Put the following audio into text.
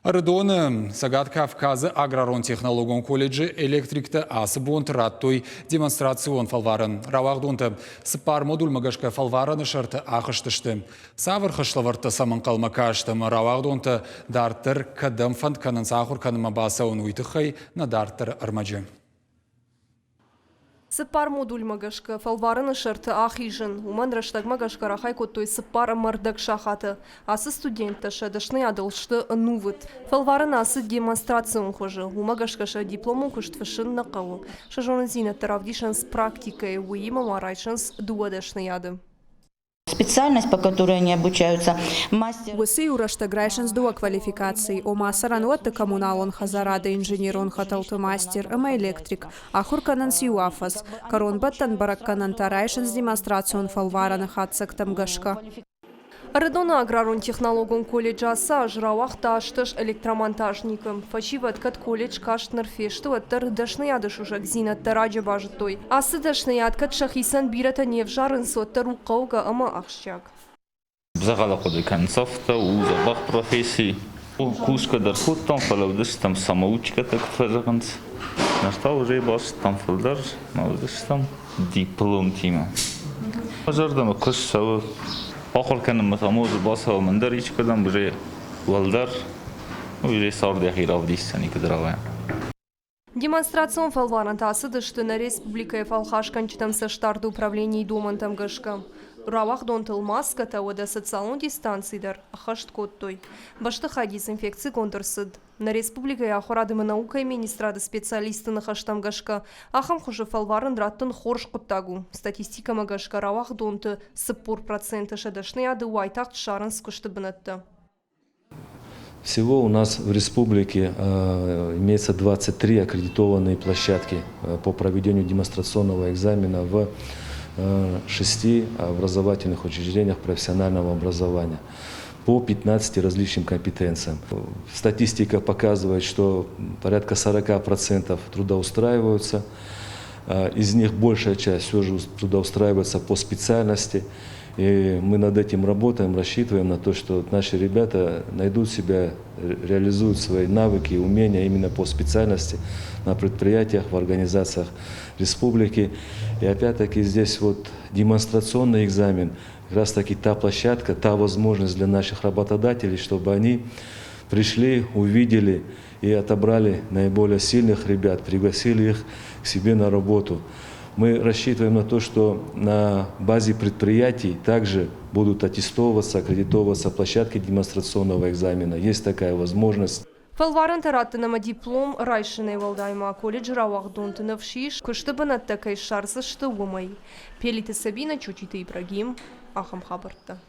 Ӕрыдоны Цӕгат Кавказы аграрон-технологон колледжы электриктӕ ацы бонты радтой демонстрацион фӕлварӕн. Рауагъдонтӕ цыппар модульмӕ гӕсгӕ фӕлварӕны сӕрты ахызтысты. Цавӕр хӕслӕвӕрдтӕ сӕм ӕнхъӕлмӕ каст ӕмӕ рауагъдонтӕ дарддӕр кӕдӕм фӕнд кӕнынц ахуыр кӕнынмӕ бацӕуын, уый тыххӕй нӕ дарддӕры ӕрмӕджы. Цыппар модульмӕ гӕсгӕ фӕлварыны сӕрты ахизын, уымӕн рӕстӕгмӕ гӕсгӕ рахай кодтой цыппар ӕмӕ ӕрдӕг сахаты. Ацы студенттӕ сӕ дӕсныйадыл сты ӕнувыд. Фӕлварын ацыд демонстрацион хуызы, уымӕ гӕсгӕ сӕ дипломон куыст фыссын нӕ хъӕуы. Сӕ зонындзинӕдтӕ равдисынц практикӕйы, уыимӕ ма райсынц дыууӕ дӕсныйады. Специальность, по которой они обучаются, мастер. Уыцы иу рӕстӕг райсынц дыууӕ квалификацийы, ома цӕрӕнуӕтты коммуналон хӕдзарады инженерон хӕтӕлты мастер ӕмӕ электрик. Ахуыр кӕнынц иу афӕдз. Кӕронбӕттӕн бӕрӕггӕнӕнтӕ райсынц демонстрацион фӕлварӕны хатдзӕгтӕм гӕсгӕ. Ӕрыдоны аграрон-технологон колледж ацы аз рауагъта ӕстдӕс электромонтажникы. Фӕсивӕд кӕд колледж каст ныр фесты, уӕддӕр дӕсныйады сусӕгдзинӕдтӕ раджы базыдтой. Ацы дӕсныйад кӕд сӕхицӕн бирӕтӕ не взарынц, уӕддӕр у хъӕугӕ ӕмӕ ахсджиаг. Дзӕгъӕлы хъуыды кӕнынц афтӕ, у дзӕбӕх професси. Кусгӕ дӕр кодтам, фӕлӕ уыдыстӕм самоучкӕтӕ, куыд фӕзӕгъынц. Ныр та уже бацыдтӕм фылдӕр, ма уыдыстӕм дипломтимӕ. Мӕ зӕрдӕмӕ куыст цӕуы. Ахуыр кӕнынмӕ та ма бацӕуӕм ӕндӕр искӕдӕм, уже уӕлдӕр, уже цард йӕхи равдисдзӕни, куыд рауайа. Демонстрацион фӕлварӕнтӕ ацыдысты нӕ республикӕйы фӕлхасгӕнджытӕм цӕстдарды управленийы домӕнтӕм гӕсгӕ. Рауагъдонтыл маскӕтӕ уӕдӕ социалон дистанци дӕр ӕххӕст кодтой. Бӕстыхай дезинфекцигонд ӕрцыд. Нӕ республикӕйы ахуырад ӕмӕ наукӕйы министрады специалистты ныхӕстӕм гӕсгӕ, ахӕм хуызы фӕлварӕн раттын хорз хъуыддаг у. Статистикӕмӕ гӕсгӕ рауагъдонты 40% сӕ дӕсныйады уайтагъд ссарынц куысты бынӕттӕ. Всего у нас в республике имеется 23 аккредитованные площадки по проведению демонстрационного экзамена в шести образовательных учреждениях профессионального образования по 15 различным компетенциям. Статистика показывает, что порядка 40% трудоустраиваются. Из них большая часть все же трудоустраивается по специальности. И мы над этим работаем, рассчитываем на то, что наши ребята найдут себя, реализуют свои навыки и умения именно по специальности на предприятиях, в организациях республики. И опять-таки здесь вот демонстрационный экзамен, как раз таки та площадка, та возможность для наших работодателей, чтобы они пришли, увидели и отобрали наиболее сильных ребят, пригласили их к себе на работу. Мы рассчитываем на то, что на базе предприятий также будут аттестовываться, аккредитовываться площадки демонстрационного экзамена. Есть такая возможность. Фӕлварӕнтӕ раттын ӕмӕ диплом райсынӕй уӕлдай ма колледжы рауагъдонты ныфс ис, куысты бынӕттӕ кӕй ссардзысты, уымӕй. Пелиты Сабинӕ, Чучиты Ибрагим, ахӕм хабӕрттӕ.